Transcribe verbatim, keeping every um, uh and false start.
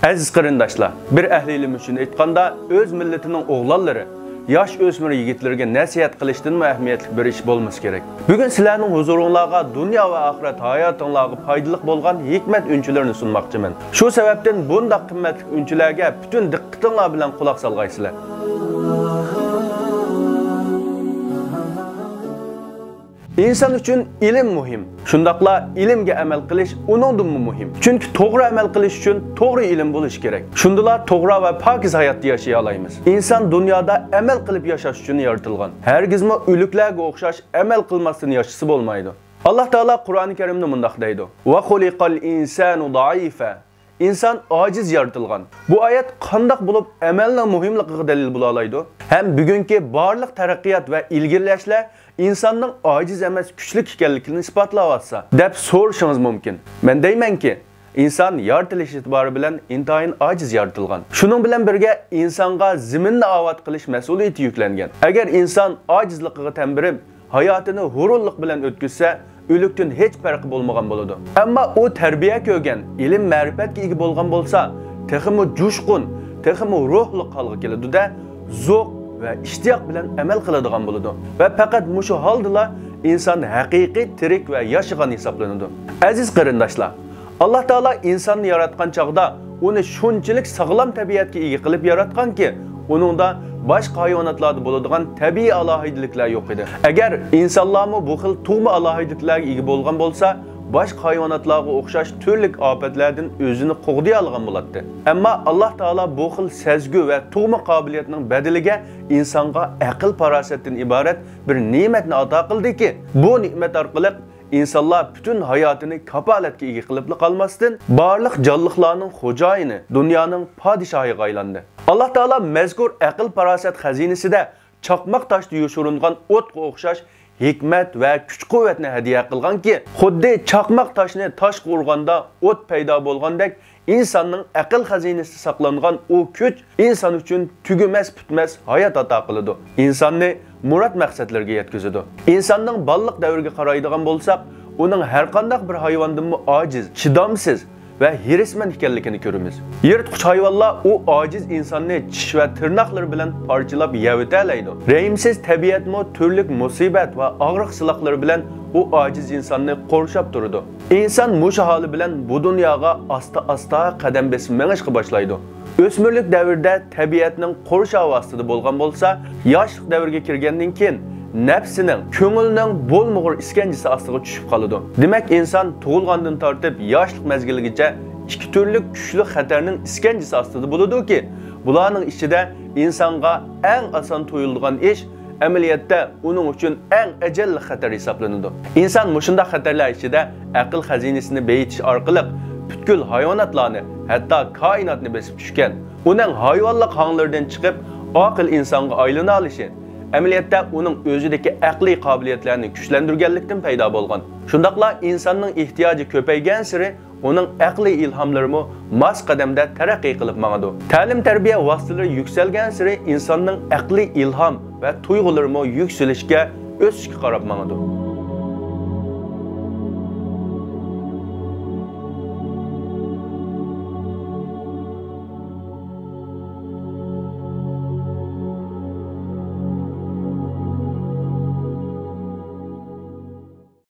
ئەزىز قېرىنداشلار، بىر ئەھلى ئىلىم ئۈچۈن ئېيتقاندا، ئۆز مىللىتىنىڭ ئوغلانلىرى، ياش ئۆسمۈر يىگىتلىرىگە نەسىھەت قىلىشتىنمۇ ئەھمىيەتلىك بىر ئىش بولمىسا كېرەك. بۈگۈن سىلەرنىڭ ھۇزۇرۇڭلارغا دۇنيا ۋە ئاخىرەت ھاياتىڭلارغا پايدىلىق بولغان ھېكمەت ئۈنچىلىرىنى سۇنماقچىمەن. شۇ سەۋەبتىن بۇنداق قىممەتلىك ئۈنچىلەرگە پۈتۈن دىققىتىڭلار بىلەن قۇلاق سالغايسىلەر. ئىنسان ئۈچۈن ئىلىم مۇھىم. شۇنداقلا ئىلىمگە ئەمەل قىلىش ئۇنىڭدىنمۇ مۇھىم. چۈنكى توغرا ئەمەل قىلىش ئۈچۈن توغرا ئىلىم بولۇشى كېرەك. شۇندىلا توغرا ۋە پاكىز ھاياتتا ياشىيالايمىز. ئىنسان دۇنيادا ئەمەل قىلىپ ياشاش ئۈچۈن يارىتىلغان. ھەرگىزمۇ ئۆلۈكلەرگە ئوخشاش ئەمەل قىلماستىن ياشىسا بولمايدۇ. ئاللاھ تائالا قۇرئانى كەرىمدە مۇنداق دەيدۇ: «ۋە خۇلىقەل ئىنسانۇ زەئىفا.» ئىنسان ئاجىز يارىتىلغان. بۇ ئايەت قانداق بولۇپ ئەمەلنىڭ مۇھىملىقىغا دەلىل بولالايدۇ؟ ھەم بۈگۈنكى بارلىق تەرەققىيات ۋە ئىلگىرىلەشلەر ئىنساننىڭ ئاجىز ئەمەس، كۈچلۈك ئىكەنلىكىنى ئىسپاتلاۋاتسا، دەپ سورىشىڭىز مۇمكىن. مەن دەيمەنكى، ئىنسان يارىتىلىش ئېتىبارى بىلەن ئىنتايىن ئاجىز يارىتىلغان. شۇنىڭ بىلەن بىرگە، ئىنسانغا زېمىننى ئاۋات قىلىش مەسئۇلىيىتى يۈكلەنگەن. ئەگەر ئىنسان ئاجىزلىقىغا تەن بېرىپ، ھاياتىنى ھۇرۇنلۇق بىلەن ئۆتكۈزسە، ئۆلۈكتىن ھېچ پەرقى بولمىغان بولىدۇ. ئەمما ئۇ تەربىيە كۆرگەن، ئىلىم-مەرىپەتكە ئىگە بولغان بولسا، تېخىمۇ جۇشقۇن، تېخىمۇ روھلۇق ھالغا كېلىدۇ-دە، زوق ۋە ئىشتىياق بىلەن ئەمەل قىلىدىغان بولىدۇ. ۋە پەقەت مۇشۇ ھالدىلا ئىنسان ھەقىقىي تىرىك ۋە ياشىغان ھېسابلىنىدۇ. ئەزىز قېرىنداشلار، ئاللاھ تائالا ئىنساننى ياراتقان چاغدا ئۇنى شۇنچىلىك ساغلام تەبىئەتكە ئىگە قىلىپ ياراتقانكى، ئۇنىڭدا باشقا ھايۋاناتلاردا بولىدىغان تەبىئىي ئالاھىدىلىكلەر يوق ئىدى. ئەگەر ئىنسانلارمۇ بۇ خىل تۇغما ئالاھىدىلىكلەرگە ئىگە بولغان بولسا، باشقا ھايۋاناتلارغا ئوخشاش تۈرلۈك ئاپەتلەردىن ئۆزىنى قوغدىيالىغان بولاتتى. ئەمما ئاللاھ تائالا بۇ خىل سەزگۈ ۋە تۇغما قابىلىيەتنىڭ بەدىلىگە ئىنسانغا ئەقىل-پاراسەتتىن ئىبارەت بىر نېمەتنى ئاتا قىلدىكى، بۇ نېمەت ئارقىلىق ئىنسانلار پۈتۈن ھاياتىنى كاپالەتكە ئىگە قىلىپلا قالماستىن، بارلىق جانلىقلارنىڭ خوجايىنى، دۇنيانىڭ پادىشاھىغا ئايلاندى. ئاللاھ تائالا مەزكۇر ئەقىل-پاراسەت خەزىنىسىدە چاقماق تاشتا يوشۇرۇنغان ئوتقا ئوخشاش ھېكمەت ۋە كۈچ-قۇۋۋەتنى ھەدىيە قىلغانكى، خۇددى چاقماق تاشنى تاشقا ئۇرغاندا ئوت پەيدا بولغاندەك، ئىنساننىڭ ئەقىل خەزىنىسىدە ساقلانغان ئۇ كۈچ ئىنسان ئۈچۈن تۈگىمەس-پۈتمەس ھايات ئاتا قىلىدۇ. ئىنساننى مۇراد مەقسەتلىرىگە يەتكۈزىدۇ. ئىنساننىڭ بالىلىق دەۋرىگە قارايدىغان بولساق، ئۇنىڭ ھەرقانداق بىر ھايۋاندىنمۇ ئاجىز، چىدامسىز ۋە ھېرىسمەن ئىكەنلىكىنى كۆرىمىز. يىرتقۇچ ھايۋانلار ئۇ ئاجىز ئىنساننى چىش ۋە تىرناقلىرى بىلەن پارچىلاپ يەۋېتەلەيدۇ. رەھىمسىز تەبىئەتمۇ تۈرلۈك مۇسىبەت ۋە ئاغرىق-سىلاقلىرى بىلەن ئۇ ئاجىز ئىنساننى قورشاپ تۇرىدۇ. ئىنسان مۇشۇ ھالى بىلەن بۇ دۇنياغا ئاستا-ئاستا قەدەم بېسىپ مېڭىشقا باشلايدۇ. ئۆسمۈرلۈك دەۋرىدە تەبىئەتنىڭ قورشاۋى ئاستىدا بولغان بولسا، ياشلىق دەۋرىگە كىرگەندىن كېيىن نەپسىنىڭ، كۆڭۈلنىڭ بولمىغۇر ئىسكەنجىسى ئاستىغا چۈشۈپ قالىدۇ. دېمەك، ئىنسان تۇغۇلغاندىن تارتىپ ياشلىق مەزگىلىگىچە ئىككى تۈرلۈك كۈچلۈك خەتەرنىڭ ئىسكەنجىسى ئاستىدا بولىدۇكى، بۇلارنىڭ ئىچىدە ئىنسانغا ئەڭ ئاسان تۇيۇلىدىغان ئىش ئەمەلىيەتتە ئۇنىڭ ئۈچۈن ئەڭ ئەجەللىك خەتەر ھېسابلىنىدۇ. ئىنسان مۇشۇنداق خەتەرلەر ئىچىدە ئەقىل خەزىنىسىنى بېيىتىش ئارقىلىق پۈتكۈل ھايۋاناتلارنى، ھەتتا كائىناتنى بېسىپ چۈشكەن. ئۇنىڭ ھايۋانلىق ھاڭلىرىدىن چىقىپ، ئاقىل ئىنسانغا ئايلىنالىشى، ئەمەلىيەتتە ئۇنىڭ ئۆزىدىكى ئەقلىي قابىلىيەتلەرنى كۈچلەندۈرگەنلىكتىن پەيدا بولغان. شۇنداقلا ئىنساننىڭ ئېھتىياجى كۆپەيگەنسېرى ئۇنىڭ ئەقلىي ئىلھاملىرىمۇ ماس قەدەمدە تەرەققىي قىلىپ ماڭىدۇ. تەلىم-تەربىيە ۋاسىتىلىرى يۈكسەلگەنسېرى ئىنساننىڭ ئەقلىي ئىلھام ۋە تۇيغۇلىرىمۇ يۈكسىلىشكە، ئۆسۈشكە قاراپ ماڭىدۇ.